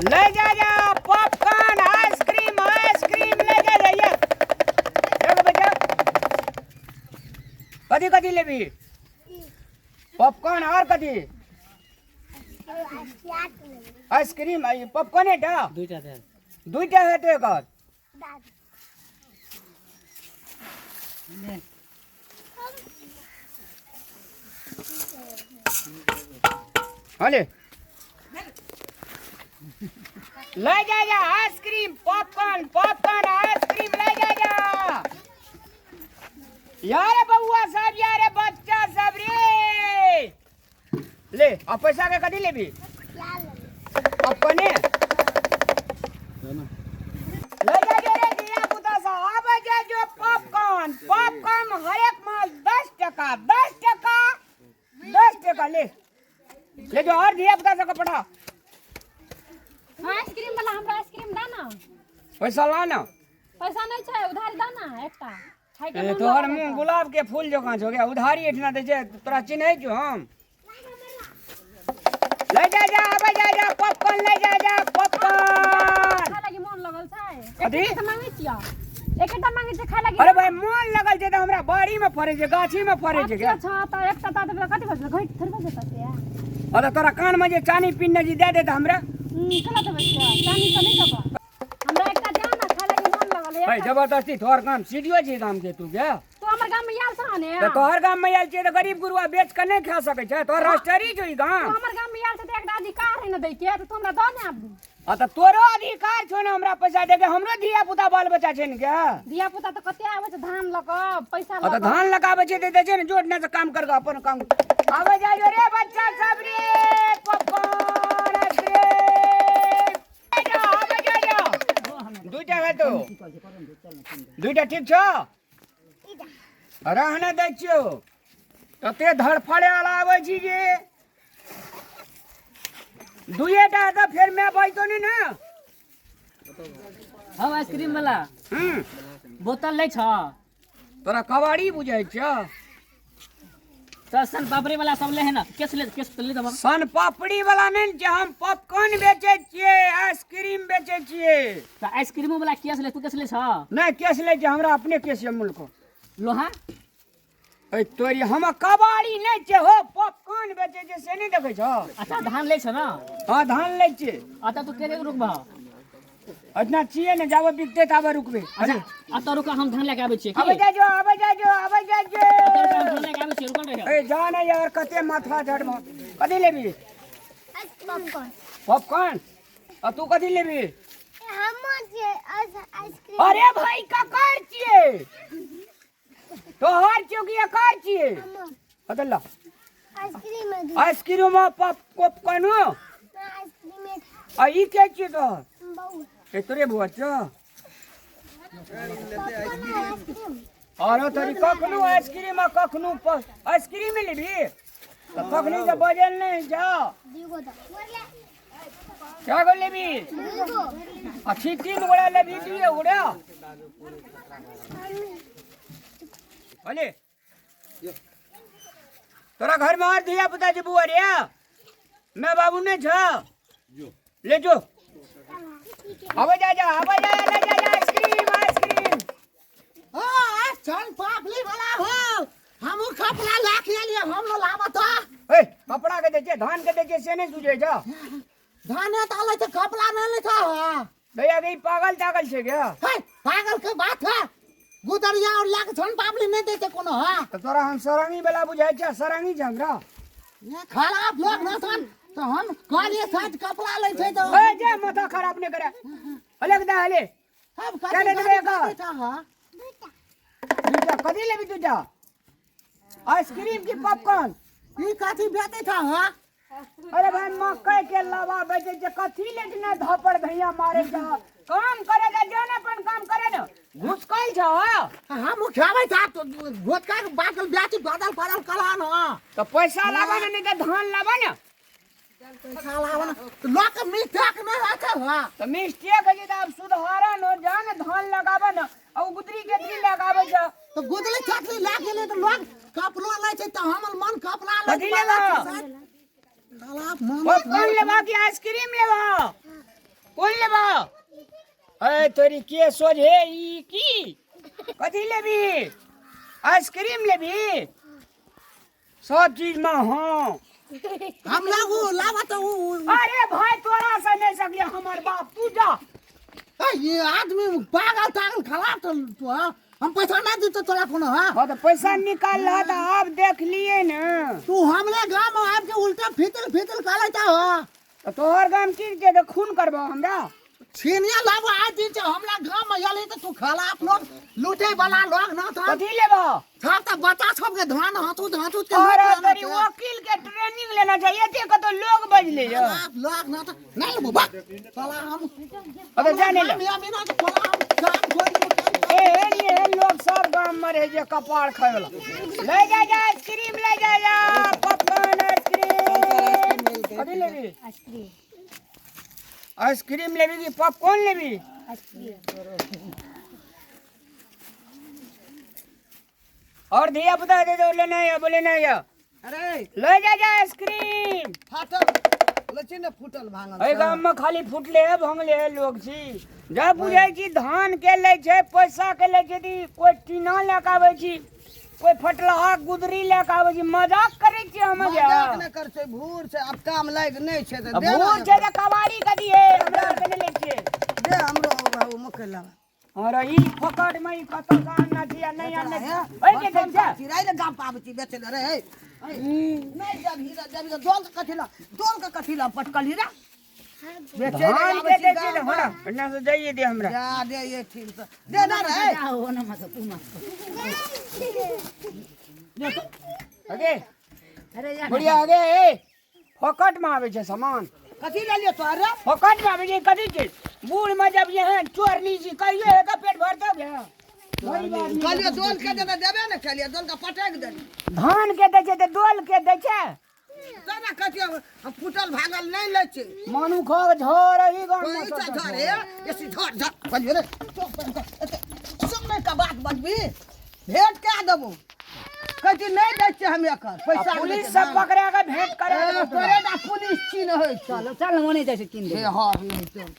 ले जा जा पॉपकॉर्न आइसक्रीम आइसक्रीम ले जा जा ये चलो बच्चा कथी कथी लेबी पॉपकॉर्न और कथी आइसक्रीम आ पॉपकॉर्न टा दुईटा दे दुईटा हेतै एकर हाँ ले ले जा जा आइसक्रीम पॉपकॉर्न पॉपकॉर्न आइसक्रीम ले जा जा यार बउआ सब यार बच्चा सब रे ले अब पैसा के कथी लेबी अपने ले जा जो रे धिया पुता सब आबे जा जो पॉपकॉर्न पॉपकॉर्न हरेक माल 10 टका 10 टका 10 टका। ले ले जो और धिया पुता सब कपड़ा। आइसक्रीम वाला, हमरा आइसक्रीम दा ना। पैसा ला ना। पैसा नहीं छै, उधारी दा ना एकटा खाय के। ए, मोन तोहर लगल मुंह छै। गुलाब के फूल जकाँ छौ गया, उधारी एठना दै छै? तोरा चिन्है छौ हम? ले जा जा, आबै जा जा, पॉपकॉर्न ले जा जा, पॉपकॉर्न। खाय लागी मोन लगल छै। कथी? एकटा मांगै छियै, एकटा मांगै छियै खाय लागी। अरे भाई, मोन लगल छै तऽ हमरा बाड़ी में फड़ै छै, गाछी में फड़ै छै क्या? अच्छा, तऽ एकटा दा देबै कथी भऽ जेतै? घटि थोड़े भऽ जेतै से। अरे, तोरा कान में जे चानी पिन्ने छी, दे दे तऽ हमरा। केना देबै से? चानी तऽ नहि देबै, हमरा एकटा दे ना, खाय लागी मोन लगल है। भाई, जबरदस्ती तोहर काम सीढ़ियो छी गाम के तू क्या? तू हमर गाम में आयल छह ने? तऽ तोहर गाम में आयल छियै तऽ गरीब गुरुआ बेच के नहि खा सकै छै? तोहर राष्ट्रीय छौ ई तू गाम। हमर गाम में आयल छै तऽ एकटा अधिकार है ने दै के, तऽ तू हमरा दऽ ने आब। आ तऽ तोरो अधिकार छौ ने हमरा पैसा दे के? हमरो धिया पुता बाल बच्चा छै ने क्या? धिया पुता तऽ कते आबै छै धान लऽ कऽ, पैसा आ लऽ तऽ कऽ। धान लगाबै छै तऽ दै छै ने। जोड़ने से काम कर अपन काम। आबै जाइ जो रे बच्चा सब रे, पॉपकॉर्न आइसक्रीम जा, आबै जा जा। दुईटा हेतौ, दुईटा ठीक छौ? रहने दै छियौ, तते धड़फड़े वाला आबै छी जे दुइएटा हेतौ, फेर माय बजतौ नहि ने। हम आइसक्रीम वाला। बोतल लै छ? तोरा कबाड़ी बुझाइ छौ? तऽ सन पापड़ी वाला सब ले है ना, केस ले, केस ले देबो। सन पापड़ी वाला नहि ने छै, हम पॉपकॉर्न बेचै छियै, आइसक्रीम बेचै छियै। तऽ आइसक्रीमो वाला केस ले, तू केस ले छ? नहि, केस लै छै, हमरा अपने केस यऽ मुल्क। लोहा। ऐ तोरी, हम कबाड़ी नहि छै हो, पॉपकॉर्न बेचै छै, से नहि देखै छौ? अच्छा, धान लै छ ना? हँ, धान लै छियै। अच्छा, तू के रुकबह? एतना छियै ने, जाबे बिकतै ताबे रुकबै। अच्छा, अतऽ रुक, हम धान लए के आबै छियै की? आबै जाइ जो, आबै जाइ जो, आबै जाइ जो। अतऽ रुक, हम धान लए के आबै छियै, रुकल रहियो। ए, जा ने यार, कते माथा झड़मा। कथी लेबी? पॉपकॉर्न। आ तू कथी लेबी? अरे भाई, ककर छियै? तोहर छियौ कि एकर छियै? बदल। Ice cream, popcorn. आ ई के छियै तोहर? ए, तोरे बुआ छौ? आरो तोरी, कखनो आइसक्रीम आ कखनो आइसक्रीम लेबी तऽ कखनी तऽ बजल नहि जा। क्या गो लेबी? अच्छी, तीन गोड़ा लेबी, दुए गोड़ा? बोले, तोरा घर में और धिया पुता छै बुआ रे? मैं बाबू नहीं छ? ले जो, आवे जा जा, आवे जा, ले जा जा, आइसक्रीम आइसक्रीम। सन पापड़ी वाला हो, हमहू कपड़ा ला के एलियै, हम न लाबत। ए, कपड़ा के दै छै, धान के दै छै, से नहि सुझै छ? धाने तऽ लै छै, कपड़ा नहि लै छै। दैया के, ई पागल तागल छै क्या? है, पागल के बात है, गुदरिया और लाके सन पापड़ी नहि दै छै कोनो है। तऽ तोरा हम सरांगी वाला बुझाइ छै? सरांगी छै हमरा? ये खराब लोग न सन तऽ हम कहलियै शायद कपड़ा लै छै तऽ। ए, जे माथा खराब नहि करे, हले के दे, हले। हम क्या ले लेबै एकर? कथी है? दूटा कथी लेबी? दूटा आइसक्रीम की पॉपकॉर्न? ई कथी बेचै छ है? अरे भाई, मकई के लावा बेचै छै। कथी लेकिन धपड़ धैया मारे छ? काम करे जा, जो ने अपन काम करे ने, घुसकल छ। हम उठाबै छ तो गोटका के बाटल बेची बदल पड़ल कला न। तऽ पैसा लाबा ने, नहीं तऽ धान लाबा ने। पैसा लाबा न लोक मिस्टेक नहि होइ छै है। तऽ मिस्टेक है तऽ आब सुधारा न, जा ने धान लगाबा ने। आ ओ गुदरी गेदरी लगाबै छ। तऽ गुदली चटली लए गेलै तऽ लोक कपड़ो लै छै तऽ हमर मन कपड़ा लै। कथी लेबा? पॉपकॉर्न लेबा कि आइसक्रीम लेबा? ए तोरी के सोझे ई की कथी लेबी आइसक्रीम लेबी सब चीज में हाँ हम लागू लावा तो अरे भाई तोरा से नहीं सकले हमर बाप तू जा ए, ये आदमी पागल तागल खराब तो तू हाँ? हम पैसा ना दी तो तोरा कोनो हाँ हाँ तो पैसा निकाल रहा था आप देख लिए ना तू हमरे गांव में आबि के उल्टा फितल फितल कर लेता हो तो तोहर गाम की जे तो खून करबो हमरा छीनिया लाबो आज दिन से हमरा गांव में आयल तो तू खराब लोग लूटे वाला लोग ना था कथी लेबो था तो बता सबके धान हाथू धातु के और लूट तोरी लेना वकील के ट्रेनिंग लेना चाहिए एते कतो लोग बजले जो खराब लोग ना था नहीं लेबो बा साला हम अबे जाने ले मियां मीना तो साला हम काम छोड़ के काम ए ए ये लोग सब गांव में रहे जे कपार खाए वाला ले जा जा आइसक्रीम ले जा जा पॉपकॉर्न आइसक्रीम कथी लेबी आइसक्रीम आइसक्रीम लेबी कि पॉपकॉर्न लेबी आइसक्रीम और धिया पुता दे दो लेना है बोले नहीं है अरे ले जा जा आइसक्रीम फाटल लची ने फूटल भांगल एहि गाम में खाली फुटले है भंगले है लोग छी जब बुझै छी धान के लै छै पैसा के लै छै दी कोई टीना लए के आबै छी कोई फटलहा गुदरी लए के आबै छी मजाक करै छी हम मजाक नहि कर छै भूर छै आब काम लागि नहि छै तऽ दे भूर छै तऽ कबाड़ी के दिए हमरा आरके नहि लै छियै दे हमरो बाबू मकई लाबा और ई फोकट में ई कतौ से आनने छी आ नहि आनने छी ओहि के दै छै चिराई ने गाम पाबै छी बेचै लए रे हे नहि जब हीरा जब हीरा दोल के कथी ला दोल के कथी ला पटकल हीरा बेचै लए धान आबै के छी दै छै गाम हमरा एन्ने से जाइए दे हमरा जा दे ये ठीक से दे ना रे अगे बुढ़िया अगे ए फोकट में आबै छै सामान कथी ले लियो तो अरे फोकट में आबै छै कथी चीज बूढ़ में जब एहन चोरनी छी कहियो एकर पेट भरतौ गे गरीब आदमी। कहलियो दोल के देने देबे ने खेलियो दोल के पटक देली धान के दै छै तऽ दोल के दै छै तोरा कथी हम फूटल भागल नहि लै छी मानु खो झोर ही गाम में कोई झर हे एसी झर झर कहलियो रे समय का बात बजबी भेंट कए देबो कहै छी नहि दै छियै हम एकर पैसा पुलिस सब पकड़ा के भेंट करे तोरे दा पुलिस चिन्ह होइ छै चल चल ओने जाइ छै कीन हे हर नहि चल।